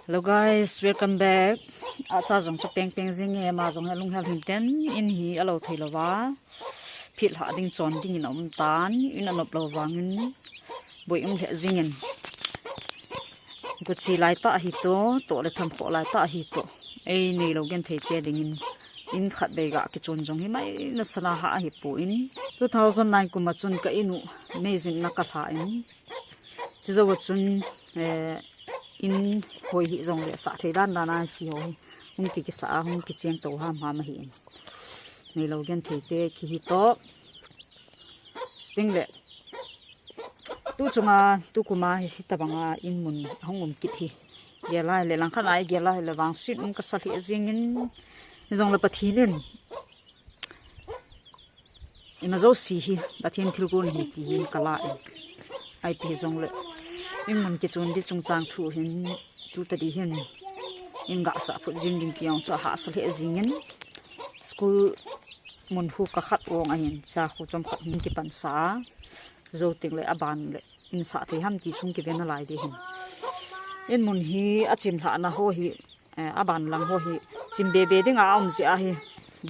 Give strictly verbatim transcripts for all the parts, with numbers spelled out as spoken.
Hello guys, welcome back. Acha jong chu peng peng jing e, ama jong hi alunghel hinte, in hi alo thei louva. Phit lha ding chon ding in aum tan, in anop lou vangin boi um lheh jing in. Guchi lai tah hi to, toh le tham khoh lai tah hi to. Ei neilou genthei te dingin in khat vei ga kichon jong hi mai nasa na ha ahi poi. Two thousand nine kum a chun ka in u meijin na ka lha in. Chujou a chun, eh, in hoi hi jong le sah thei dan dan a ki ho hi hung ki kisa a hung kicheng to ham ham ahi in. Neilou genthei te kihi to. Sting le. Tu chunga, tu kum a hi tabang a in mun hung um kit hi. Gel a le lang khat a gel a le vangset um kasa lheh jing in. Jong le Pathen in ima jouse hi Pathen thilgon ahi ti hin ka la in. Ipi jong le in mun kichon di chungchang thu hin tu ta di hin in ga sa phut jing ding ti jong chu ahahsa lheh jing in. School mun hu ka khat ong ahin, cha khu chom khat hin kipan sa. Jou teng le aban le in sah thei ham ti chung kiven nalai di hin. In mun hi achim lhah na ho hi, eh, aban lang ho hi chim be be ding a um jeh ahi.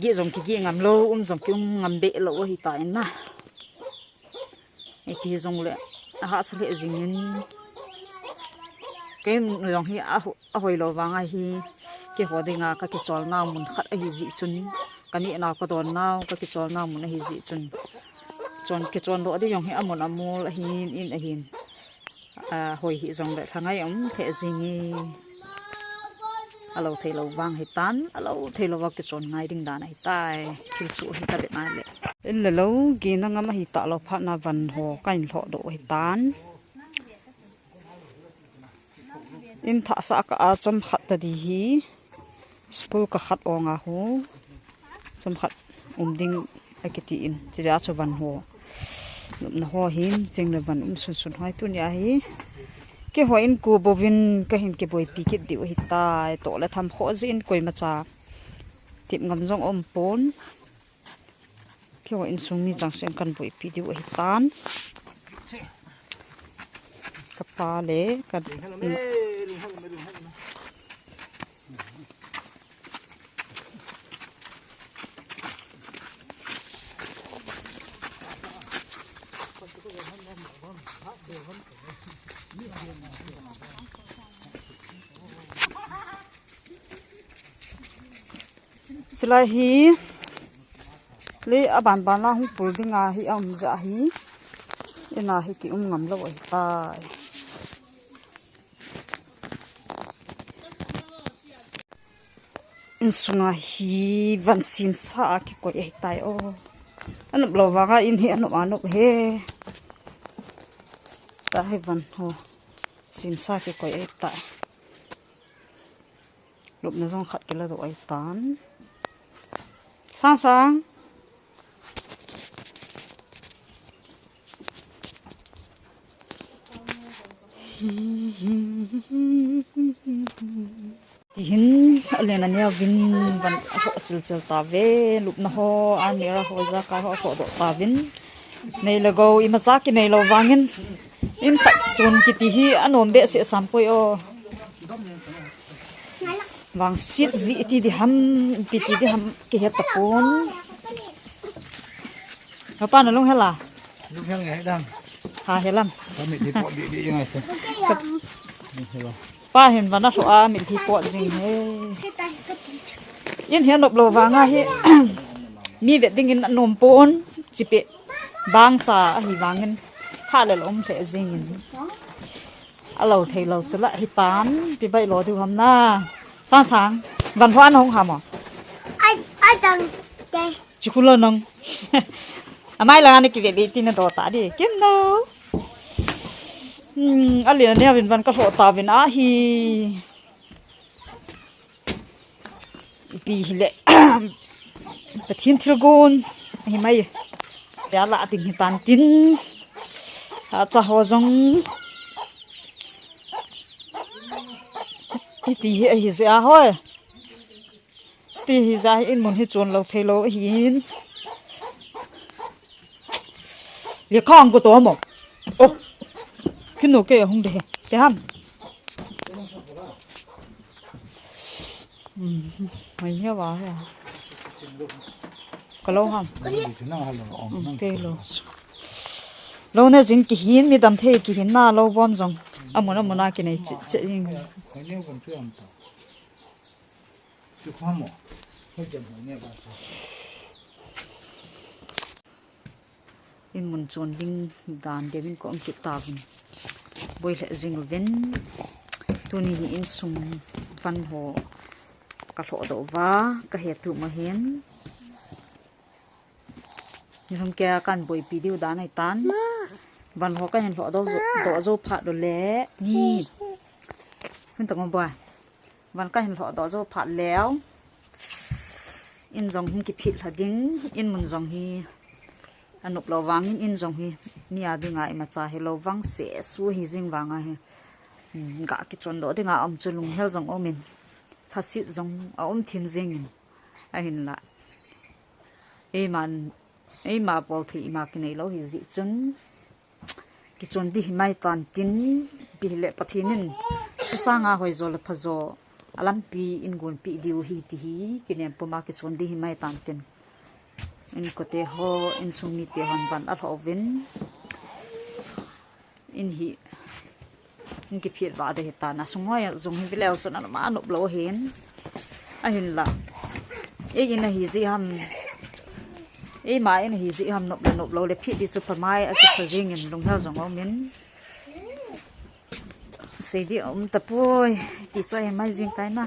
Gih jong kigih ngam lou, um jong kium ngam be lou ahi ta in na. Ipi jong le ahahsa lheh jing in. Kei jong hi aho-, ahoi lou vang ahi. Keiho dinga ka kichol nau mun khat ahi jeh chun. Ka neh nau ka don nau ka kichol nau mun ahi jeh chun. Chon kichon doh di jong hi amun amol ahin in ahin. A, hoi hi jong le lhangai um lheh jing e. Alo thei lou vang hi tan, alo thei lou va kichon ngai ding dan ahi tai. Thil su hi ka le nai le. In le lou, gina ngam ahi ta lou phat na van ho ka in lhoh doh hi tan. In thah sah ka a chom khat ta di hi. School ka khat ong a hu. Chom khat um ding a kiti in. Chi ja chu van ho. Lupna ho hin, ching le van um sun sun hoi tu ni ahi. Keiho in ku bo vin ka hin kiboipi kit diu ahi tai. Toh le tham kho jin koima cha. Tip ngam jong um pon. Keiho insung mi chang sen kan boipi diu ahi tan. Ka pa le, ka Chulai hi, le aban ban la hung pul dinga hi aum ja hi. Ina hi ki um ngam lou ahi tai. Insunga hi van simsa a kikoi ahi tai o. Anop lou vanga in hi anop anop he. Tahi van ho simsa kikoi ahi tai. Lupna jong khat kila doh ahi tan. Sang sang. Tihin alen aneo vin van alhoh chil chil tave, lupna ho, almirah ho, jakai ho alhoh doh tavin. Nei le gou, imacha kinei lou vangin. In khat chun kiti hi anom behseh sam poi o. Vangset ji ti di ham, ipi ti di ham, kihet tapon. Apa na lunghel a? Lunghel ngai dang. Ha helam. Kami di po di di ngai se. Pa hin van alhoh a mitlhi pot jing he. In hi anop lou vanga hi. Mi vet dingin anom pon. Chipe. Bang cha ahi vangin. Kha le lom lheh jingin. Alo thei lou chu la hi pan. Pi bai lo diu ham na. Sang sang. Van ho an hong ham o. Ai, ai dang te. Chukhu lou nang. Amai langa na kive ve ti na do ta di. Kim no. Hmm, ali na vin van ka lhoh tavin ahi. Ipi hile. Pathen thilgon. Hi mai. Pia la ding hi tan tin. Acha ho jong. Iti hi ahi jeh a hoi. Ti hi ja hi in mun hi chon lou thei lou ahin. Le khang ko to mo. Oh. Kinu ke hung de he. Te ham. Mai hia wa hia. Ka lo ham. Kei lo. Lo na jing kihin, mi dam thei kihin na lo bom jong. Amun amun a kinei che che jing. In mun chon ding dan deuin ka um kit tauvin. Boi lheh jing uvin. Tuni hi insung van ho ka lhoh doh uva, ka he tu ma hin. Ni hung ke kan boipi diu dan ahi tan. Van ho ka hin lhoh doh jo, doh jo phat doh le. Ni. Hun tang boi. Van ka hin lhoh doh jo phat leu. In jong hung kiphit lha ding, in mun jong hi anop lo vangin, in jong hi mi a dinga imacha hi lo vang se su hi jing vanga hi. Hmm, ga kichon doh dinga um chu lunghel jong um in. Phasit jong a um thim jingin. Ahinla. Eiman, eima bol thei ima kinei lo hi jeh chun. Kichon di hi mai tan tin, pi le Pathen in, ka sanga hoi jo le pha jo, a lampi in gon pi diu hi ti hi, kinem puma kichon di hi mai tan tin. In kote ho, insung mite hon van a lhoh uvin. In hi, in kiphit va de hi tan, asung hoi jong hi vileu chun anop ma nop lo hin. Ahinla. Ei in ahi jeh ham. Eima in ahi jeh ham nop le nop lo le phit di chu pha mai a kisa jingin lunghel jong um in. Sei di um tapoi. Ti chu ahi mai jing tai na.